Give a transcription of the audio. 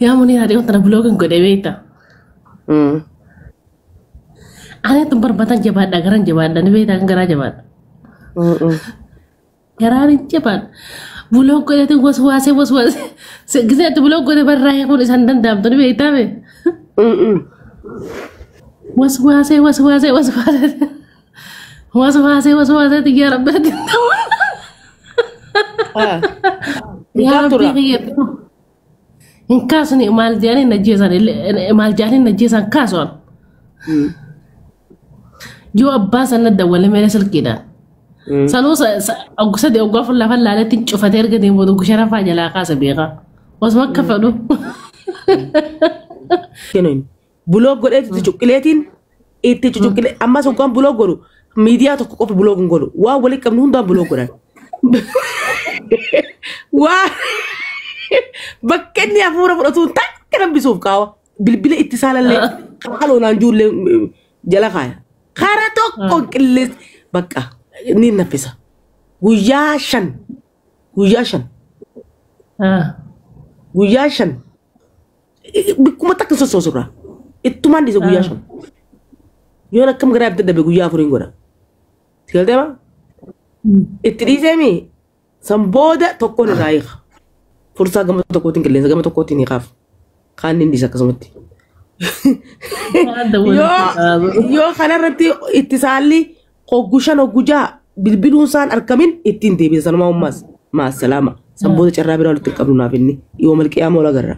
Yaa Muniira, dhiyoo tana block hin godhe beekta. Ani tun barbaadan jabaadha, garan jabaadha, ni beektaa, kan garaa jabaadha. Garaan hin jabaadha. Block godhate, waswaasee waswaasee. Gisee ati block godhe barraa'ee kun isaan danda'amtu ni beektaa bee. Waswaasee waswaasee waswaasee. Waswaasee waswaasee, xiyyaara rabbi. Yaa Rabbii kiyya. Hin kaasni, maal jedhanii na jeesan, maal jedhanii na jeesan kaasuun. Yoo abbaa sana dawwalee meeshaa silkiidhaan. Sanuu 3, 4 lafa laaletti cufatee erga deemu booda gushara jalaa kaasa beekaa. Osoo akka fedhu. Block godhee itti cuqqileetiin, itti cuqqilee. Ammas hoggaan block godhu miidiyaa tokko qofa block hin godhu. Waan walitti qabnu hundaan block godhan. Waan bakka inni hafuura fudhatuun takka nambisuuf kaawa. Bilbila itti saalallee haloonaan juullee jala kaaya. Karaa tokko qillees bakka ni naffisa. Guyyaa 5, guyyaa 5, guyyaa 5 bikkuma takka sossoosurraa. Ittumaan dhiisa guyyaa 5. Yoon akkam garaa itti dadhabe guyyaa 4 godha. Sigaltee maa? Itti dhiiseemi, san booda tokkoon irraa hiika. Fursaa gama tokkootiin, qilleensa gama tokkootiin hiikaaf. Kaan inni dhiisa akkasumatti. Yoo kanarratti itti saalli hoggu 5, hoggu 6 bilbiluun isaan argamin, ittiin deebisa sanumaa ummaas. Maasalaama. San booda carraa biraa walitti qabnu naaf inni. Yoo malqiyaa moola agarra.